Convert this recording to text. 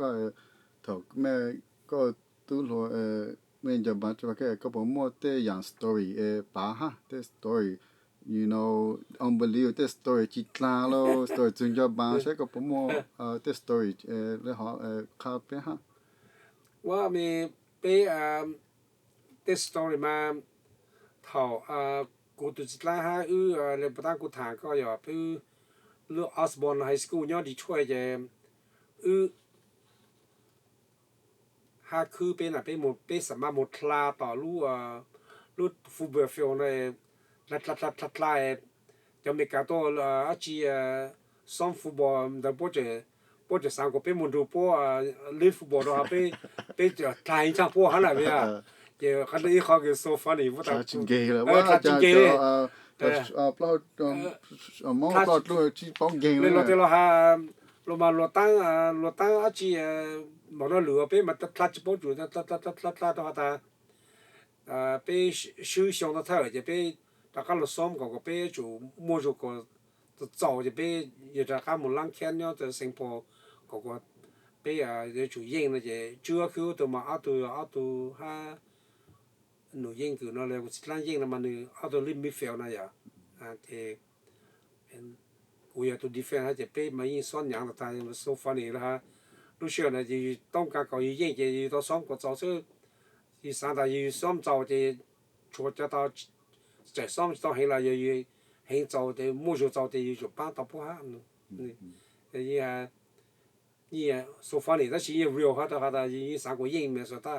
Koj, thaum me, koj tub hluas me nco npav tso koj puas muaj tej yam story pav hab, tej story you know unbelievable, tej story ci dlaag los story txug nco npav saib koj puas muaj tej story le hov qha peb hab. Ua me peb tej story mas thaum kuv tus txiv dlaab hab wb le puas taab kuv tham koj yog peb lub Osborne High School nyob Detroit ces wb hab khwb peb na peb mus peb xam maj mus dlha tom lub lub football field na, dlha dlha dlha dlha, cov Amelikas tuaj dab tsi xoob football ntawd puab tseem xaav kuas peb mus nrug puab lib football rau hov peb dlha ib ntshaaj puab hab na. Ces qhov ib qho so funny, dlha tsis nkeeg, dlha tsis paub tsum, dlha dlha rau hov tas peb swb xyoo thawj ces peb rov qab los xoob kom kom peb tsum muaj zug kom txaus ces peb yuav rov qab mus laab kheeb nyob Saint Paul kom peb yuav tsum yeej no ces tswb khwb ob tug mas ob tug ob tug hab num yeej kws no le kuv txiv dlaab yeej no mas nws ob tug lib midfield no yom. Ces kuv yog tus defense hab ces peb mas yeej xob nyaav tas so funny lawm hab. Lub sij hawm na yus toob kas kom yus yeej ces yus tau xoob kom txaus xwb. Yus xaav tas yus xoob txaus ces tshuav cov tau tseem xoob tsis tau heev los yog yus heev txaus ces muaj zug txaus ces yus tsum paab tau puab hab. So funny tab sis yeej real hab rau qhov tas yus yeej xaav kuas yeej Minnesota.